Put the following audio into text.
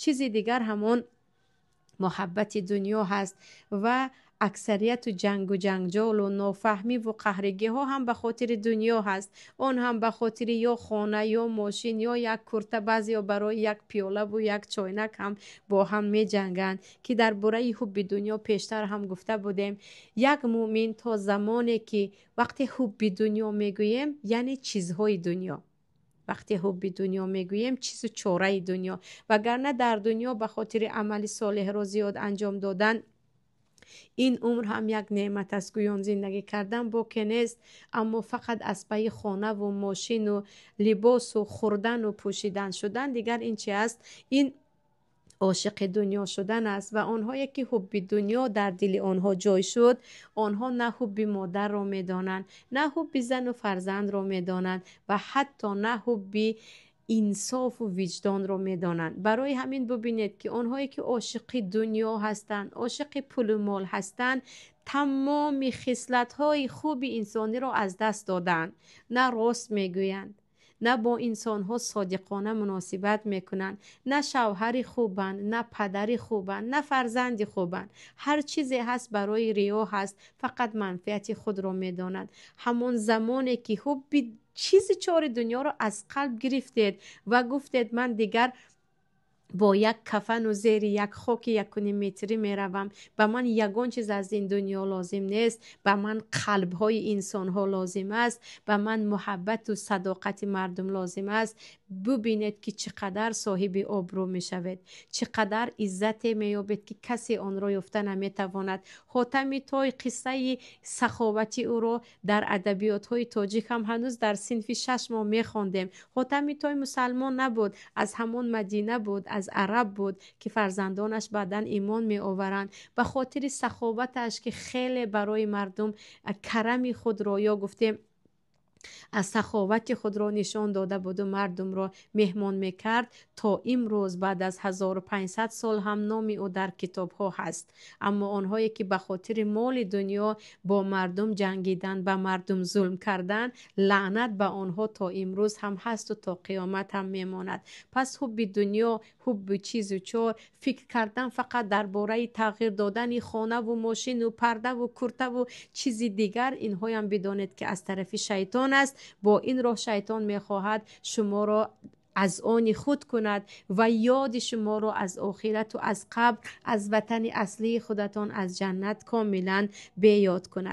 Чизи дигар ҳамон муҳаббати дунё ҳаст ва аксарияту ҷангу ҷанҷолу нофаҳмиву қаҳригиҳо ҳам ба хотири дунё ҳаст. Он ҳам ба хотири ё хона, ё мошин, ё як курта, баъзеё барои як пиёлаву як чойнак ҳам бо ҳам меҷанганд, ки дар бораи ҳубби дунё пештар ҳам гуфта будем. Як муъмин то замоне ки вақте ҳубби дунё мегӯем, яъне чизҳои дунё, вақте ҳубби дунё мегӯем, чизу чораи дунё, вагарна дар дунё ба хотири амали солеҳро зиёд анҷом додан, ин умр ҳам як неъмат аст, гӯён зиндагӣ кардан боке нест. Аммо фақат аз пайи хонаву мошину либосу хӯрдану пӯшидан шудан, дигар ин чи аст? Ин ошиқи дунё шудан аст. Ва онҳое ки ҳубби дунё дар дили онҳо ҷой шуд, онҳо на ҳубби модарро медонанд, на ҳубби зану фарзандро медонанд ва ҳатто на ҳубби инсофу виҷдонро медонанд. Барои ҳамин бубинед, ки онҳое ки ошиқи дунё ҳастанд, ошиқи пулу мол ҳастанд, тамоми хислатҳои хуби инсониро аз даст додаанд. На рост мегӯянд, на бо инсонҳо содиқона муносибат мекунанд, на шавҳари хубанд, на падари хубанд, на фарзанди хубанд. Ҳар чизе ҳаст, барои риё ҳаст, фақат манфиати худро медонанд. Ҳамон замоне ки ҳубби чизи чори дунёро аз қалб гирифтед ва гуфтед: «Ман дигар бо як кафану зери як хоки якуним метрӣ меравам, ба ман ягон чиз аз ин дунё лозим нест, ба ман қалбҳои инсонҳо лозим аст, ба ман муҳаббату садоқати мардум лозим аст», бубинед, ки чӣ қадар соҳиби обрӯ мешавед, чӣ қадар иззате меёбед, ки касе онро ёфта наметавонад. Ҳотами Той, қиссаи саховати ӯро дар адабиётҳои тоҷик ҳам ҳанӯз дар синфи шаш мо мехондем. Ҳотами Той мусалмон набуд, аз ҳамон Мадина буд, аз араб буд, ки фарзандонаш баъдан имон меоваранд. Ба хотири саховаташ, ки хеле барои мардум карами худро ё гуфтем аз саховати худро нишон дода буду мардумро меҳмон мекард, то имрӯз баъд аз 1500 сол ҳам номи ӯ дар китобҳо ҳаст. Аммо онҳое ки ба хотири моли дунё бо мардум ҷангидан, ба мардум зулм кардан, лаънат ба онҳо то имрӯз ҳам ҳасту то қиёмат ҳам мемонад. Пас ҳубби дунё, ҳубби чизу чор, фикр кардан фақат дар бораи тағйир додани хонаву мошину пардаву куртаву чизи дигар, инҳоям бидонед, ки аз тарафи шайтон аст. Бо ин роҳ шайтон мехоҳад шуморо аз они худ кунад ва ёди шуморо аз охирату аз қабр, аз ватани аслии худатон, аз ҷаннат комилан беёд кунад.